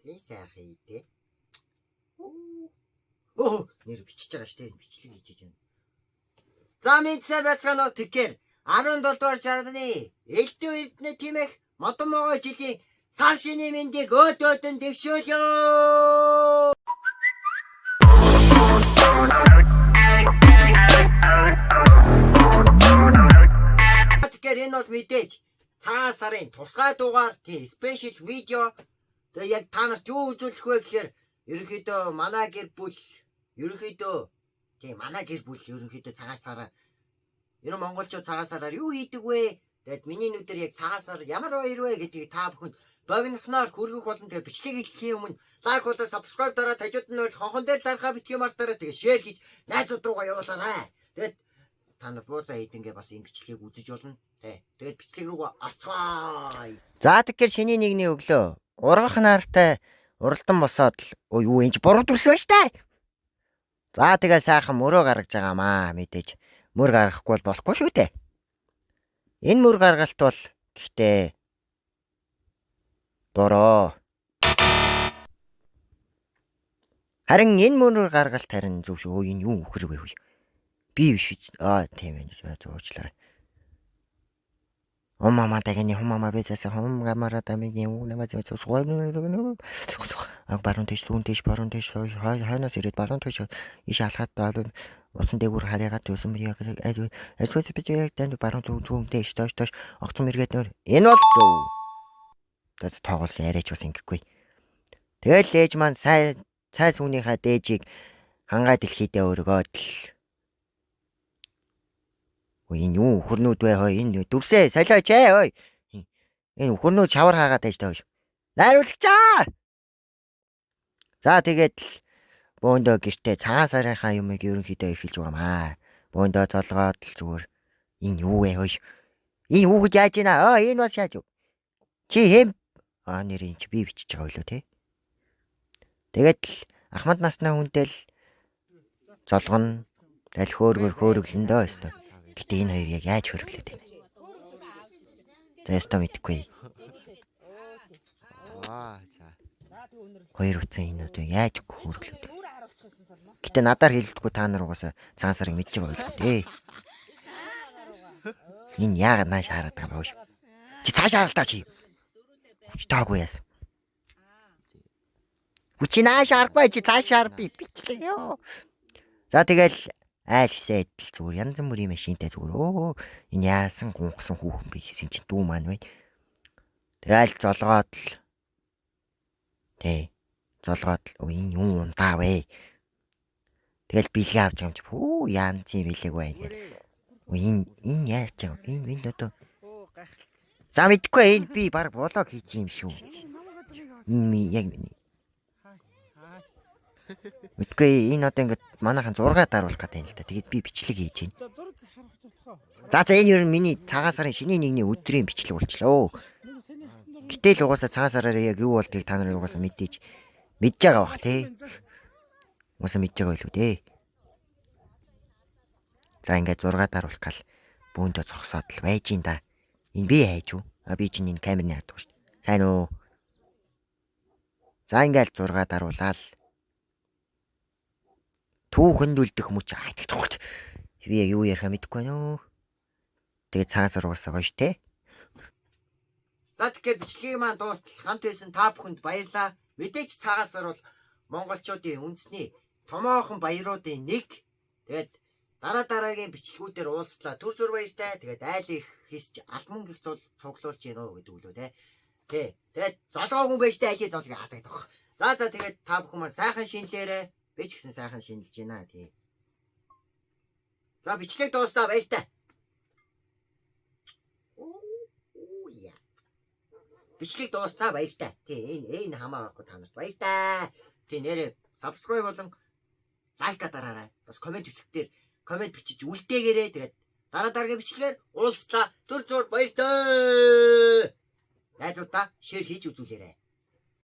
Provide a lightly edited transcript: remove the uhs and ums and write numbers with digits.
Янзын сайхан идэ. Өө нэр бичиж байгаа штэ, бичлэг хийж байна. За мэнд сайн байцгаана уу, тэгэхээр 17 дугаар шарны Элдв Эрдэнэ тимэх модон могой жилийн сар шинийн мэндийг өөд өөдөн дэвшөөлөө. Тэгэхээр энэ бол мэдээж цагаан сарын тусгай дугаар, тийм special видео. Тэгээ яг та нарт юу үзүүлэх вэ гэхээр ерөнхийдөө манай гэр бүл ерөнхийдөө тийм манай гэр бүл ерөнхийдөө цагаан сараар ер нь монголчууд цагаан сараар юу хийдэг вэ? Тэгээд миний нүдээр яг цагаан сар ямар баяр вэ гэдгийг та бүхэнд богинохноор хүргэх болон тэгээ бичлэг хийххийн өмнө like болон subscribe дараа тажууд нь бол хонхон дээр дарахаа битгий мартаарай. Тэгээ share хийж найзууд руугаа явуулаарай. Тэгээд та нар буузаа хийдэнгээ бас энэ бичлэгийг үзэж болно. Тэ. Тэгээд бичлэг рүүгээ орцгоё. За тэгэхээр шинийн нэгний өглөө ургах нартай уралдан босоод л өө юу энэ ч буруу дүрс байна штэ. За тэгээ сайхан мөрөө гаргаж байгаамаа мэдээж мөр гаргахгүй бол болохгүй шүү дээ. Энэ мөр гаргалт бол гэхдээ буруу. Харин энэ мөр гаргалт харин зөв шүү. Өө энэ юу үхэр вэ хөөе. Би биш. Аа тийм ээ. Уучлаарай. Омама дагны хумама бэзэс хум гамара тамигийн уунама зэс аг баруун тийш зүүн тийш баруун тийш хойноос ирээд баруун тийш иш алхаад усан дээгүүр харьяагаад юусан яг альвас би яг танд баруун зүүн зүүн тийш доош доош огцом эргээд нөр энэ бол зөв. За тоогоос яриач бас ингэхгүй. Тэгэл ээж маань цай цай сүүнийхээ дээжийг хангаа дэлхийдээ өргөөд л Өө энэ юу өхөрнүүд вэ хой энэ дүрсээ солиоч ээ ой. Энэ өхөрнүүд шавар хаагаад байж тааш. Найруулагчаа. За тэгээд л бөөндөө гэртээ цагаан сарынхаа юмыг ерөнхийдөө эхэлж байгаамаа. Бөөндөө толгойд л зүгээр энэ юу вэ хойш. Энэ хүүхэд яаж ийна? Өө энэ бас яаж вэ? Чи хэм аа нэр энэ чи би бичиж байгаа билүү те. Тэгээд л ахмад насны хүнтэй л золгоно. Тэгэл хөөргөр хөөрөглөндөө өстө. Гэтэ энэ хоёр яг яаж хөрөглөөд байна? За ёстой мэдэхгүй. Аа за. Хоёр утсан энэ одоо яаж хөөрөглөөд. Гэтэ надаар хэлдэггүй та нар угаасаа цагаан сарыг мэдж байгаа байлгүй дээ. Энэ яагаад нааш хараад байгаа юм бэ? Чи цааш харалтаа чи. Хүч таагүй яасан. Хүч нааш харахгүй чи цааш хар би бичлэг ёо. За тэгэл айл хисээ адил зүгээр янз бүрийн машинтай зүгээр өө энэ яасан гунхсан хүүхэн бэ гэсэн чинь дүү маань байна. Тэгэл золгоод л тий золгоод л энэ юм унтаа вэ. Тэгэл бэлгээ авч байгаа юм чи пүү янзын бэлэг байна гэл. Энэ энэ яаж юм энэ энэ одоо за мэдгүй энэ би баг блог хийж юм шүү. Энэ яг мэдгүй энэ одоо ингээд манайхан зураг даруулах гэдэг юм л та. Тэгээд би бичлэг хийж байна. За зураг харах болох уу? За за энэ ер нь миний цагаан сарын шинийн нэгний өдрийн бичлэг болчлоо. Гэтэл угаасаа цагаан сараар яг юу болдгийг та нар угаасаа мэдээж мэдж байгаа бах тий. Угаасаа мэдж байгаа байлгүй дээ. За ингээд зураг даруулах гал бөөндөө зогсоод л байж ин да. Энэ би хайж уу? А би чинь энэ камерны хардаг шүү дээ. Сайн уу? За ингээд зураг даруулаад түүхэнд үлдэх мөч айдаг. Би яг юу ярих мэдэхгүй байна өө. Тэгээд цагаан сар угаасаа гоё штэ. За тэгэхээр бичлэгийг маань дуустал хамт байсан та бүхэнд баярлалаа. Мэдээж цагаан сар бол монголчуудын үндэсний томоохон баяруудын нэг. Тэгээд дараа дараагийн бичлэгүүдээр уулзлаа. Түр зүр баяртай. Тэгээд айл их хийсч алт мөнгө их цуглуулж гин үү гэдэг үлээ те. Тэ. Тэгээд золгоогүй байж тээ айлын золгийг хаадаг тох. За за тэгээд та бүхэн маань сайхан шинэлээрэй. Би ч гэсэн сайхан шинэлж байна тий. За бичлэг дуустаа баяртай. Бичлэг дуустаа баяртай. Тий энэ энэ хамаа байхгүй та нарт баяртай. Тий нэрээ subscribe болон like дараарай. Бас comment хэсгээр comment бичиж үлдээгээрэй. Тэгээд дараа дараагийн бичлэгээр уулзлаа. Түр зүр баяртай. Найзуудаа share хийж үзүүлээрэй.